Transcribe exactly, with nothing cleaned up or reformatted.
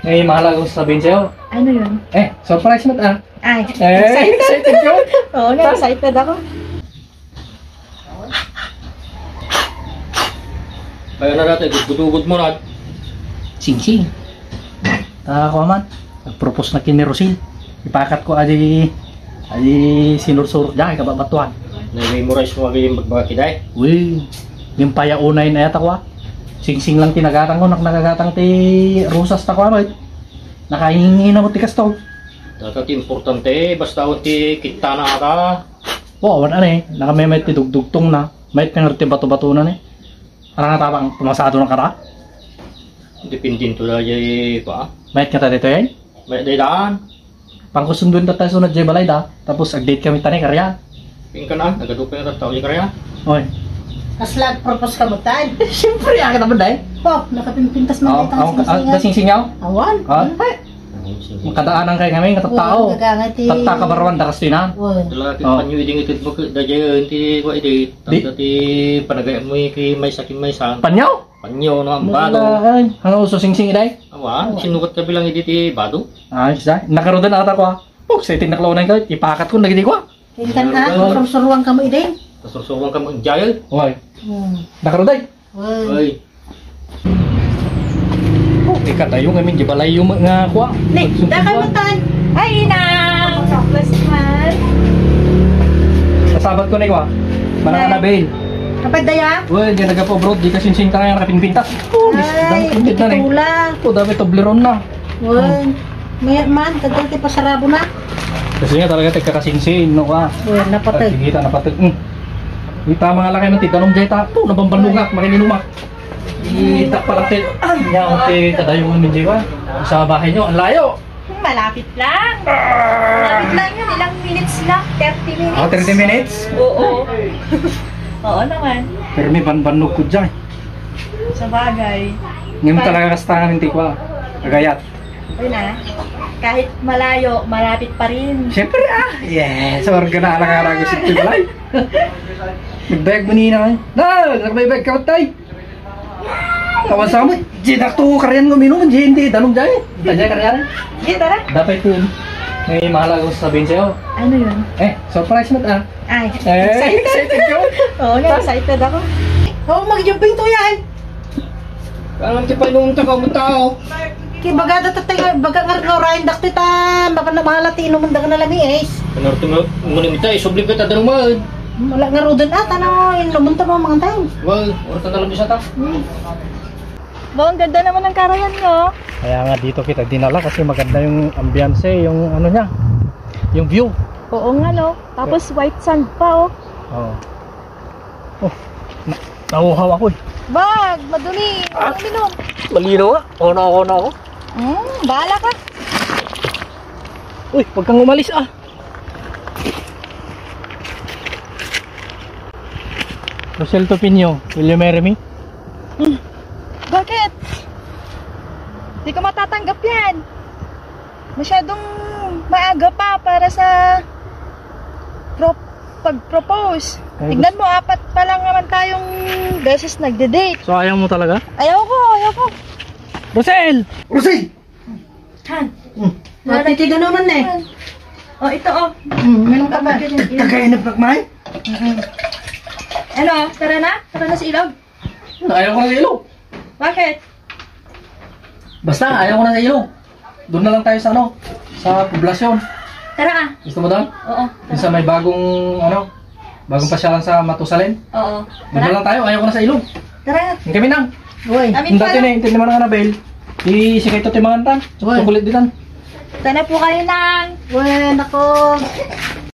May mahalaga akong sasabihin sa'yo. Ano yun? Eh, surprise mo, ah. Ay, eh, excited. Excited ka? Oo, na-excited ako. Kaya na natin, gudgudugod mo na. Singsing. Ah, kuha man. Nag-propose na ken ni Rosel. Ipakat ko adi, adi sinursurok diay kababatuan. Na-memorize mo adi yung magbaga kita eh. Uy, yung payaunay na yata ko ah. Singsing lang tinagatang ko, nak nagagatang ti rosas ta ko ah, mait. Nakahingi na mo ti kasto. Data ti importante, basta awan ti kittana ata. Oo, awan ane, nakamemet ti dugdugtong na. Mait nga ti bato-bato na ni. Ano nga tabang, pumasado na kara? Dependento da jay pa. Mayat ka ta dito yan? Mayat da daan. Pangkusunduin ta tayo sunod jay balay da. Tapos ag-date kami tani karya. Pingkan ah, nagadupa yung tao yung karya. Oy. Kasla ag-propose ka mo, Tan? Siyempre, agad naman dahil. Oh, nakapimpintas man Oh, tayo, oh, ah, sinsingan. Kasinsingaw? Awan. Ah? Ay. Makadaanan kayo kami, katatao. Oo, gagangay ti Tatta kabaruan, dakas tinan. Oo. Talaga, Oh. Panyo iding itid mo, da jay, ti, wa, idi, Di- tanda ti panagayam mo, ki maysa, ki maysa. Panyo? Panyo, no, ang bado. Wala, ay. Ano, uso singsing, iday? Awa, Oo. Sinukat ka bilang idi ti bado. Ah, isa. Nakarudan ata ko, ah. Oh, sa itin naklaw na ikaw, ipakat ko, nagidi ko, ah. Tingkan, ah, Wala. Sursuruan ka mo, iding. Sursuruan ka mo, jay. Why? Hmm. Nakaruday? Why? Why? Oh, ikatayo ngamin di balay yung nga kuha. Ni, dakay mo tan. Ay, ina! Chocolates man. Nasabat ko na ikuha. Manang Nay. Anabel. Kapag daya? Well, di nagpa-abroad, di kasinsing ka nga nakapinpintas. Oh, Ay, dami, dami, dami. Tula. Oh, dami, Toblerone na. Well, may man, tagal ti pasarabo na. Kasi nga talaga, tagkakasinsing, no, ka? Well, napatag. Kita, napatag. Hmm. Ita, mga lakay, man, ti danum, jay, ta. Oh, nabambanugak, makininuma. Ita pala ti, ay, nyaw ti kadayungan mi, di ba? Sa bahay nyo, ang layo. Hmm, malapit lang. Ah! Malapit lang yun, ilang minutes lang, thirty minutes. Ah, thirty minutes? Oo. Oo naman. Pero may banbannog ko dyan. Sa bagay. Ngayon Pa- talaga kastangan yung tikwa. Agayat. Ayun na. Kahit malayo, malapit pa rin. Siyempre, ah. Yes. Warga na alang arago si Tulay. Nagbayag mo nina, eh. Na, nagbayag ka, tay. Awan sa mo, di dakto ko karian ko minum, di hindi, danum jay. Di jay karian. Sige, tara. Dapat ito yun. May mahalaga akong sasabihin sa'yo. Ano yun? Eh, surprise mo, ah. Ay, Eh, excited. Excited ka? Oo, na-excited ako. Oo, mag-jumping to yan. Ang ti painuman ta, kamu tao. Ki baga da tatay, baga nga nga orayan dakti ta, baka na mahala ti inuman da nga nalami, eh. Ano ti mo, mo nang ita, isubli ka ta daruman. Wala nga rudan ata na inuman ta mo mga tayo. Well, oras na lang bisa ta. Hmm. Bo, ang ganda naman ng karayan nyo. Kaya nga dito kita dinala kasi maganda yung ambiance, yung ano niya, yung view. Oo nga, no? Tapos white sand pa, oh. Oo. Oh, na- nauhaw ako eh. Wag, madumi. Ah. Uminom. Malino nga. Ako na, ako na ako. Hmm, bahala ka. Uy, huwag kang umalis ah. Rosel Topinio, will you marry me? Hmm. Bakit? Di ko matatanggap yan. Masyadong maaga pa para sa pro- pag-propose. Ay, Tignan gusto mo, apat pa lang naman tayong beses nagde-date. So, ayaw mo talaga? Ayaw ko, ayaw ko. Rosel! Rosel! Han. Hmm. Ate, tiga naman eh. Oh, ito oh. Hmm, meron ka ba? Pagkain na pagmay? Mm-mm. Ano, tara na? Tara na sa ilog? Ayaw ko na sa ilog. Bakit? Basta, ayaw ko na sa ilog. Doon na lang tayo sa ano, sa poblasyon. Tara ah. Gusto mo doon? Oo, Yung sa tara. may bagong, ano, bagong pasyalan sa Matusalem? Oo. Doon na Tara. lang tayo, ayaw ko na sa ilog. Tara. Ang kami nang. Uy. Amin Ang dati pala. na, intindi mo na, Anabel. Di, si Kaito Timangan tan. Uy. Chocolate din tan. Tara po kayo nang. Uy, nako.